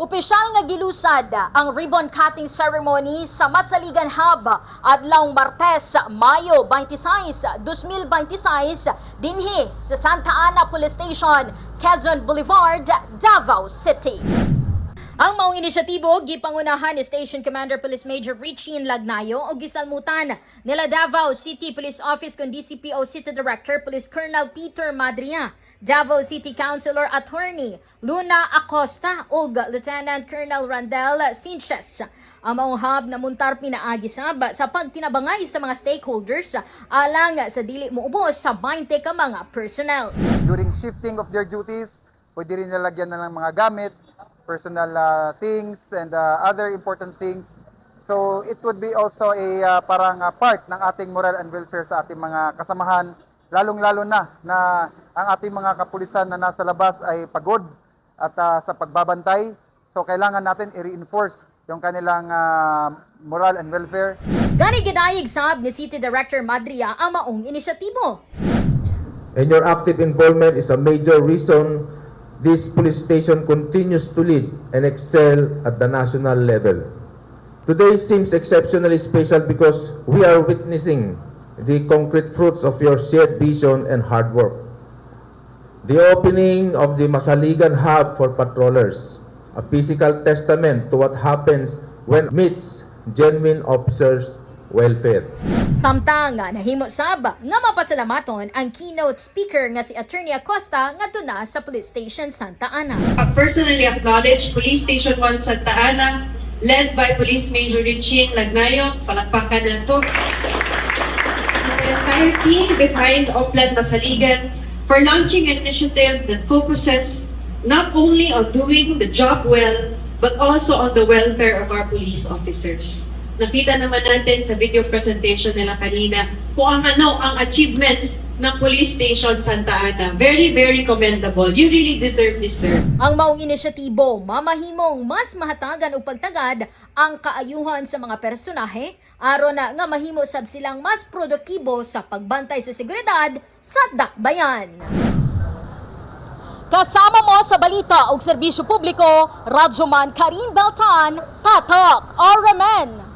Opisyal nga gilusad ang ribbon cutting ceremony sa Masaligan Hub adlawng Martes, Mayo 26, 2026 dinhi sa Santa Ana Police Station, Quezon Boulevard, Davao City. Ang maong inisyatibo gipangunahan ni Station Commander Police Major Richie Lagnayo o gisalmutan nila Davao City Police Office kun DCPO City Director Police Colonel Peter Madria, Davao City Councilor Attorney Luna Acosta ug Lieutenant Colonel Randel Sanchez. Ang maong hub na muntar pinaagi sab sa pagtinabangay sa mga stakeholders alang sa dili moubos sa 20 ka mga personnel. During shifting of their duties, pwede rin nalagyan na ng mga gamit, personal things and other important things. So it would be also a parang part ng ating moral and welfare sa ating mga kasamahan, lalong-lalo na na ang ating mga kapulisan na nasa labas ay pagod at sa pagbabantay. So kailangan natin i-reinforce yung kanilang moral and welfare. Gani gidayeg sab ni City Director Madria ang maong inisyatibo. And your active involvement is a major reason this police station continues to lead and excel at the national level. Today seems exceptionally special because we are witnessing the concrete fruits of your shared vision and hard work. The opening of the Masaligan Hub for patrollers, a physical testament to what happens when meets genuine officers' welfare. Samtang nahimo sab nga mapasalamaton ang keynote speaker nga si Attorney Acosta ngadto na sa Police Station Santa Ana. I personally acknowledge Police Station 1 Santa Ana, led by Police Major Richie Lagnayo. Palakpakan nato. The entire team behind Oplan Masaligan for launching an initiative that focuses not only on doing the job well, but also on the welfare of our police officers. Nakita naman natin sa video presentation nila kanina kung ang ano ang achievements ng Police Station Santa Ana. Very, very commendable. You really deserve this, sir. Ang maong inisyatibo mamahimong mas mahatagan og pagtagad ang kaayuhan sa mga personahe aron na nga mahimo sab silang mas produktibo sa pagbantay sa seguridad sa dakbayan. Kasama mo sa balita og serbisyo publiko, Radyoman Karin Beltran, Tatak RMN.